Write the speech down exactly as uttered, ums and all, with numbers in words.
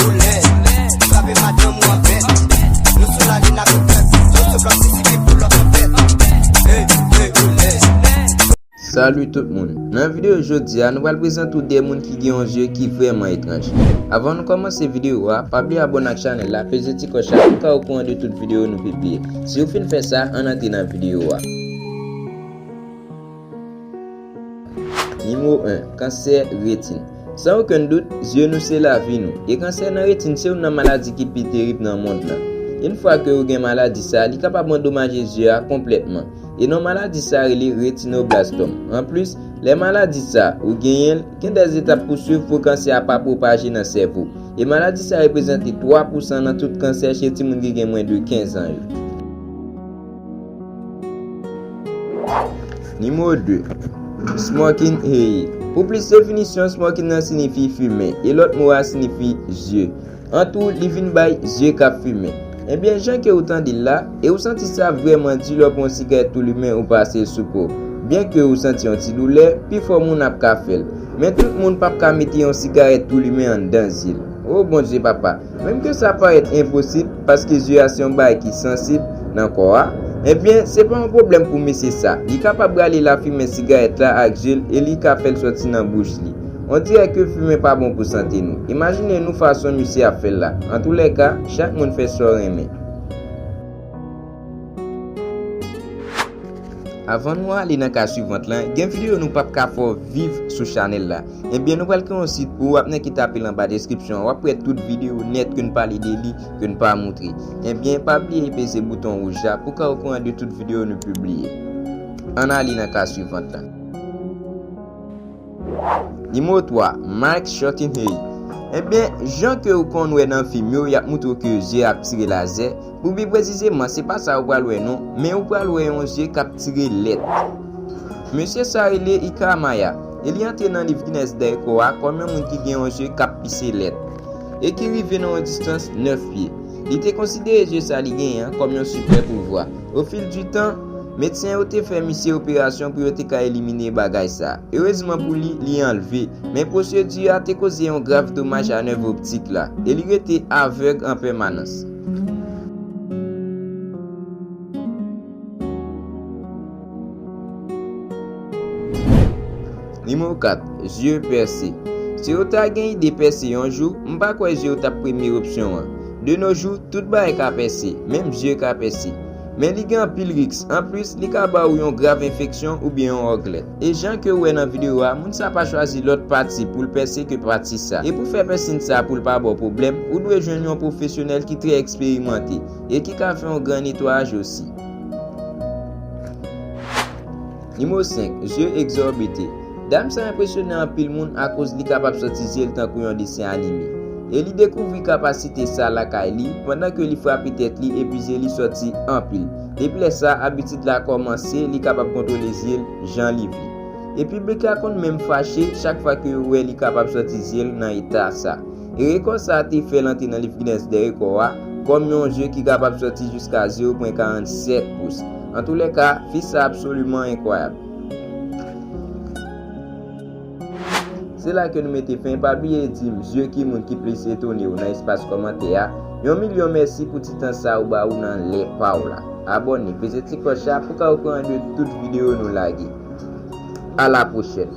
Lè, frape madanm ou an pèt. Nou sou lalin ak yon pèp. Yo sou kòm si si ki pou lòt an pèt. Hey, hey, olè. Salut tout moun. Nan videyo jodi a, nou pral prezante w de moun ki gen yon zye ki vrèman etranj. Avan nou kòmanse videyo a, pa bliye abòne ak chanèl la, peze ti klòch la pou w ka okouran de tout videyo nou pibliye. Si w fin fè sa, ann antre nan videyo a. Nimewo en, kansè retin. San okenn dout, zye nou se lavi nou, e kansè nan retin se youn nan maladi ki pi terib nan mond lan. Yon fwa ke ou gen maladi sa, li kapab andomaje zye a konplètman, e non maladi sa rele retinoblastom. Anplis, lè maladi sa ou genyen l, gen dèzetap pou swiv pou kansè a pa pwopaje nan sèvo, e maladi sa reprezante twa pousan nan tout kansè chez timoun ki gen mwens de kenz an yo. Nimewo de, smoking eye. Pou plis definisyon, smoking nan siyifi fimen, e lòt mo a siyifi zye. An tou, li vin bay zye k ap fimen. Ebyen, jan ke ou tande l la, e ou santi sa vrèman di lè w pran yon sigarèt tou limen ou pase l sou po w. Byen ke ou santi yon ti doulè, pifò moun ap ka fè l. Men tout moun p ap ka mete yon sigarèt tou limen anndan zye l. O Bondye papa! Menm ke sa parèt enposib, paske zye a se yon bagay ki sansib nan kò a, ebyen, se pa yon pwoblèm pou mesye sa. Li kapab rale lafimen sigarèt la ak zye l e li ka fè l sòti nan bouch li. On dirè ke fimen pa bon pou sante nou. Imajine nou fason misye ap fè l la. Antoulèka, chak moun fè sa w renmen. Avan nou ale nan ka swivant lan, gen videyo nou p ap ka fè w viv sou chanèl la. Ebyen, nou pral kreye yon sit pou ou, w ap nan ki tape l anba deskripsyon an, w ap wè tout videyo nèt ke n pale de li, ke n pa moutre. Ebyen, pa bliye peze bouton wouj la pou w ka okouran de tout videyo nou pibliye. Ann ale nan ka swivant lan. Nimewo twa, Mike Shortenhay. Ebyen, jan ke ou konn wè nan fim yo, y ap moutre w ke zye ap tire lazè. Pou pi presizeman, se pa sa ou pral wè non, men ou pral wè yon zye k ap tire lèt. Mesye sa rele Ikamaya, e li antre nan liv Guinness de rekò a kòm yon moun ki gen yon zye k ap pise lèt, e ki rive nan yon distans nèf pye. Li te konsidere zye sa li genyen an kòm yon sipè pouvwa. Au fil du temps, medsen yo te fè misye operasyon pou yo te ka elimine bagay sa. Erezman pou li, li anlve, men pwosedi a te koze yon grav domaj a nèv optik la, e li rete avèg an pèmanans. Nimewo kat, zye pèse. Si w ta gen ide pèse yon jou, m pa kwè zye w t ap premye opsyon an. De nos jours, tout bagay ka pèse, menm zye ka pèse. Men li gen anpil risk. Anplis, li ka ba ou yon grav enfeksyon oubyen yon òglèt. E jan ke w wè nan videyo a, moun sa pa chwazi lòt pati pou l pèse ke pati sa. E pou fè pèsin sa pou l pa ba w pwoblèm, ou dwe jwenn yon pwofesyonèl ki trè eksperimante e ki ka fè yon gran netwayaj osi. Nimewo senk, zye egzòbite. Dam sa enpresyonnen anpil moun akoz li kapab sòti zye l tankou yon desen anime. E li dekouvri kapasite sa lakay li pandan ke li frape tèt li epi zye li sòti anpil. Depi lè sa, abitid la kòmanse, li kapab kontwole zye l jan li vle. E piblik la konn menm fache chak fwa ke yo wè li kapab sòti zye l nan eta sa. E rekò sa a te fè l antre nan liv Guinness de rekò a kòm yon zye ki kapab sòti jiska zewo pwen karannsèt pous. Antoulèka, fi sa absoliman enkwayab. Se la ke nou mete fen, pa bliye di m zye ki moun ki plis etone w nan espas kòmantè a. Yon milyon mèsi pou ti tan sa ou ba ou nan lè pa w la. Abòne, peze ti klòch la pou ka okouran de tout videyo nou lage. A la pwochèn.